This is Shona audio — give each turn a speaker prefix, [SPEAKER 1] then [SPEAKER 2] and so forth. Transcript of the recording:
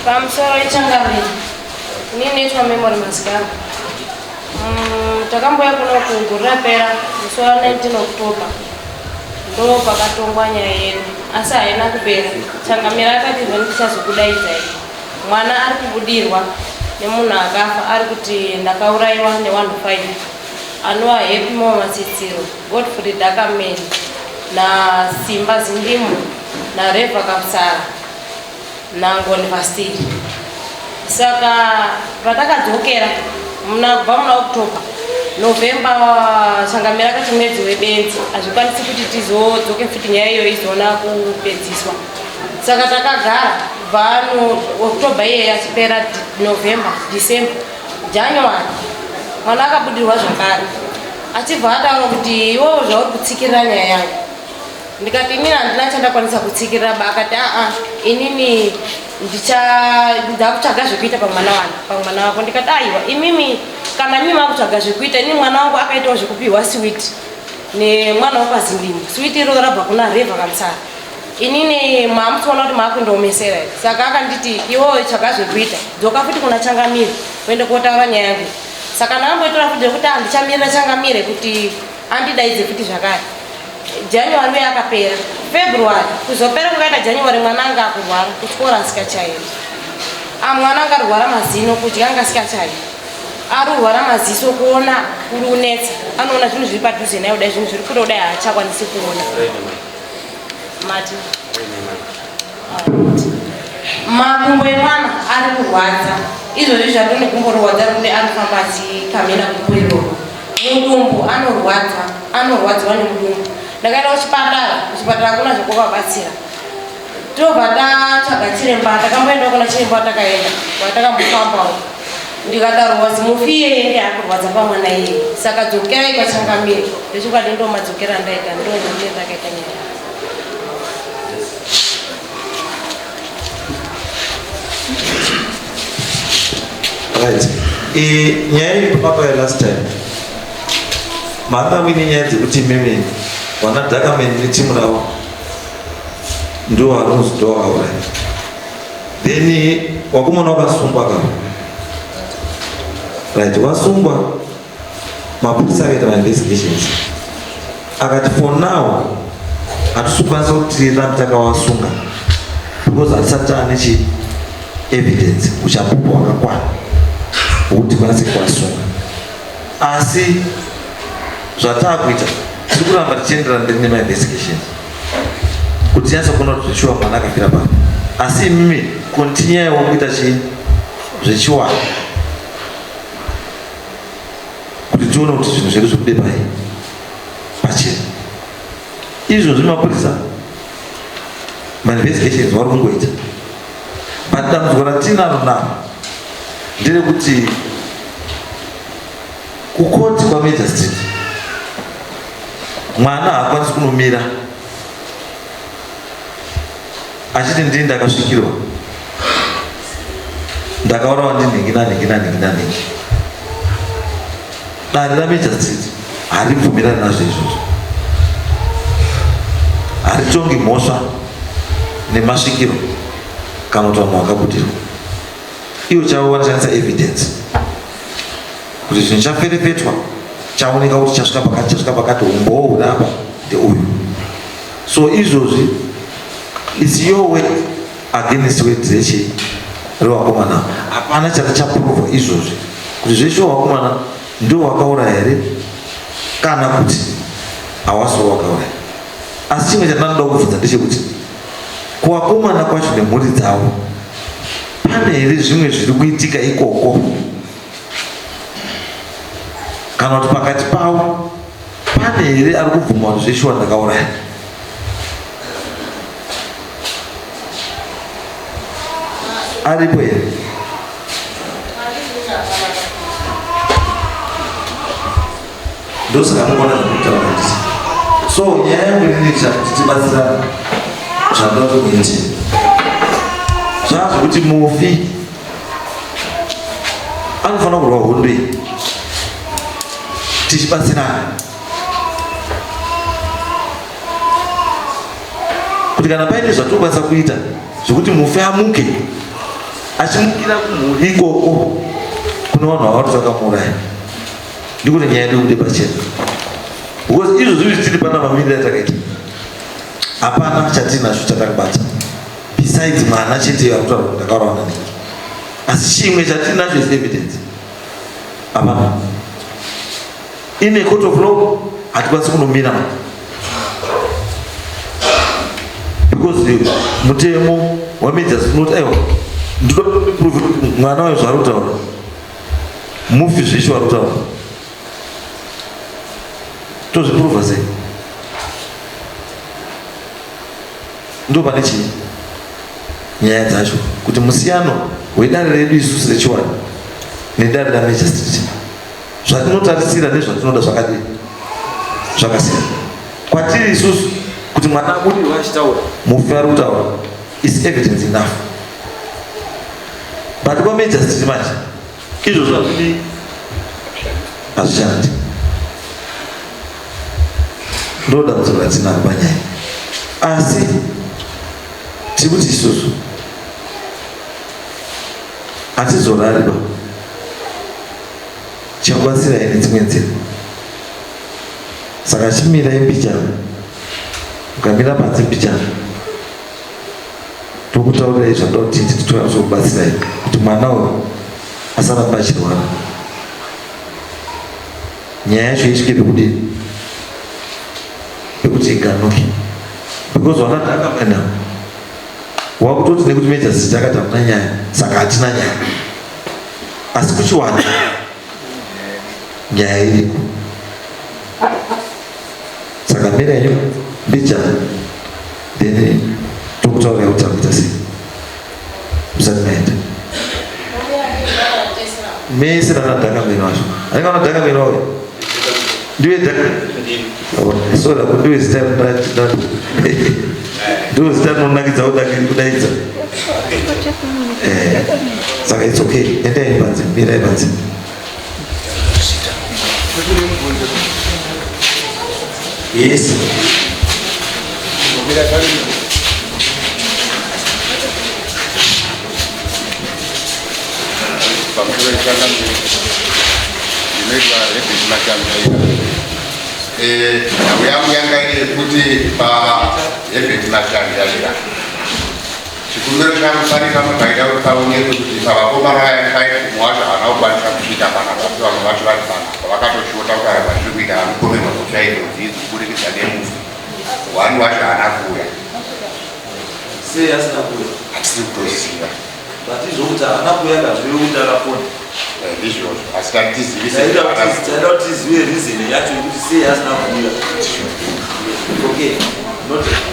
[SPEAKER 1] Pamusoro ichangamire. Ini ndinoitwa Memory Masigara. Takambouya kuno kugore rapera musi wa 19 October ndo pakatongwa nyaya yedu asi haina kupera. Changamire akati izvoni tichazokudaidzai. Mwana ari kubudirwa nemunhu akafa ari kuti ndakauraiwa nevanhu 5 anova Happy More Matsitsiro, Godfrey Dakameni naSimba Zindimu naReva Kapsara naNgoni Vastiri. Saka patakadzokera muna kubva muna October November changamira akati mwedzi webenzi hazvikwanisi kuti tizodzoke futi nyaya iyoyo izoona kupedziswa. Saka takagara kubva October iyeye achipera November, December, January mwana akabudirwa zvakare achibva ataura kuti iwewo zvauri kutsikirira nyaya yangu. Ndikati inini handina chandakwanisa kutsikirira ba akati aa inini ndakutsvaga zvekuita pamwana wangu pamwana wako. Ndikati aiwa imimi kana imimi makutsvaga zvekuita inini mwana wangu akaitawo zvekupiwa siwiti nemwana wekwaZindimo siwiti iroro rabva kuna Reva Kamusara inini maamutoona kuti maakundiomesera here. Saka akanditi iwewe tsvaga zvekuita dzoka futi kuna Changamire uende kotaura nyaya yangu. Saka ndakamboitora futi zvekuti handichamirira Changamire kuti andidaidze futi zvakare. January uye akapera February kuzopera kwakaita January mwana anga akurwara kuchikoro asikachaendi. Mwana anga arwara mazino kudya anga asikachaendi. Arurwara maziso kuona kuri unetsa anoona zvinhu zviri padhuze naye kudai zvinhu zviri kure kudai haachakwanisi kuona. Mati makumbo emwana ari kurwadza izvozvi zvatone gumbo rorwadza rekuti anofamba achikamhina gumbo iroro. Mudumbu anorwadza, anorwadziwa nemudumbu. Ndakaenda kuchipatara, kuchipatara hakuna zvekuvabatsira. Tobva tatsvaga chiremba, takamboendawo kuna chiremba watakaenda, watakambofambawo. Ndikataurwa zimufi iyeye ndiye akurwadza pamwana iyeye. Saka dzokerai kwachangamire. Ndechokwadi ndo madzokero andaita, ndo nyamire ndakaita nyaya.
[SPEAKER 2] Right. E, nyaya iri pakauya last time manga muine nyaya dzekuti imimi vana Dakamen netimu ravo ndo vanonzi ndo vakauraya then wakomana wakasungwa ka right wasungwa mapurisa akaita mainvestigations akati for now hatisi kukwanisa kuti tirambe takawasunga because hatisati taane chi evidence uchapupu hwakakwana hwekuti tikwanise kuwasunga asi zvataakuita tiri kuramba tichienderana mberi nemainvestigations kuti tinyatso kuona kuti zveshuwa mwana akafira papi asi imimi kontinyaiwo kuita chii zvechiwani kuti tione kuti zvinhu zvedu zvibude pai pachena izvozvi mapurisa mainvestigations vari kungoita but dambudziko ratinaro naro nderekuti kukoti kwamajor street mwana haakwanisi kunomira achiti ndini ndakasvikirwa ndakaurawa ndinhingi nanhingi nanhingi nanhingi dare ramajor street haribvumirani nazvo izvozvo haritongi mhosva nemasvikiro kana kuti vanhu vakabudirwa ivo chavo vanoshandisa evidence kuti zvinhu chaferefetwa chaoneka kuti chasvika pakati chasvika pakati umbowo huri apa ndeuyu so izvozvi its your way against word rechi revakomana hapana chati chapuruvwa izvozvi kuti zveshuwa vakomana ndio wakauraya here kana kuti hawasiwo wakauraya asi chimwe chandinoda kubvunza ndechekuti kuvakomana kwacho nemhuri dzavo pane here zvimwe zviri kuitika ikoko kana kuti pakati pavo pane here ari kubvuma kuti zveshuwa ndakauraya aripo here ndosaka mukuona zvekutaura nditi so nyaya yangu inini kuti tibatsirane zvandoda kuti muite zvaa zvekuti mufi anofanira kurwa hondo iyi tichibatsirana kuti kana paine zvatinokwanisa kuita zvekuti mufi amuke. Achimukira kumhuri ikoko kune vanhu vavati vakamuuraya. Ndikuti nyaya yedu ibude pachena. Because izvo zvinhu tiri pana mamiriro atakaita. Hapana chatinacho chatakabata. Besides mwana chete yakutaura kuti ndakaurawa nanhingi. Asi chimwe chatinacho is evidence. Hapana. In a court of law hatikwanisi kunomira because mutemo wamajors unoti aiwa ndinoda prove kuti mwana wayo zvaari kutaura mufi zveshe wari kutaura tozviprova sei ndo pane chii nyaya dzacho kuti musiyano wedare redu isusu rechiwani nedare ramagistrate zvatinotarisira nezvatinoda zvakadii zvakasiyana kwatiri isusu kuti mwana abudirwa achitaura mufi ari kutaura is evidence enough but kwamagistrate manje izvozvo hazvidi hazvishandi ndo dambudziko ratinaro panyaya asi tiri kuti isusu hatizorari ba chakubatsirai nedzimwe nzira saka chimirai mbijana mukamira panze mbijana tokutaurirai zvandoda kuti tiite titokwanisa kubatsirai kuti mwana uyu asaramba achirwara nyaya yacho isvike pekudini pekuti iganuke because wanadhaka mwana wakutoti nekuti major city akati hamuna nyaya saka hatina nyaya asi kuchiwana nyaya iriko saka mira yenyu mbijana then tokutaurira kuti takuita sei musati maenda mese nanadhaka meno acho anenge anadhaka meno auya ndiwe dhaka sorry ako ndiwe zita ndiwe zita rinonakidza kudaidza eh, saka its okay endai panze mirai panze Yes.
[SPEAKER 3] Pamusoro ichangamire ndinoitwa Rebeki Machangaira. Eh, nhau yangu yanga iri yekuti paHebert Machangaira Chikumbiro changu pane pamwe paida kuti paonekwe kuti pavakomana vaya five umwe wacho haana kukwanisa kusvika panapa asi vamwe vacho vari panapa vakatoshota kutaura zvazviri kuita vanopomerwa mhosva idzodzo idzi kuburikidza nemufi one wacho haana kuuya.
[SPEAKER 2] Sei asina kuuya?
[SPEAKER 3] Hatisi kutoziva.
[SPEAKER 2] But izvo kuti haana kuuya kazvive kuti akafona.
[SPEAKER 3] Eh, ndizvozvo asi tatizivise.
[SPEAKER 2] Taida kuti tizive reason yacho yekuti sei asina kuuya. Okay. Noted.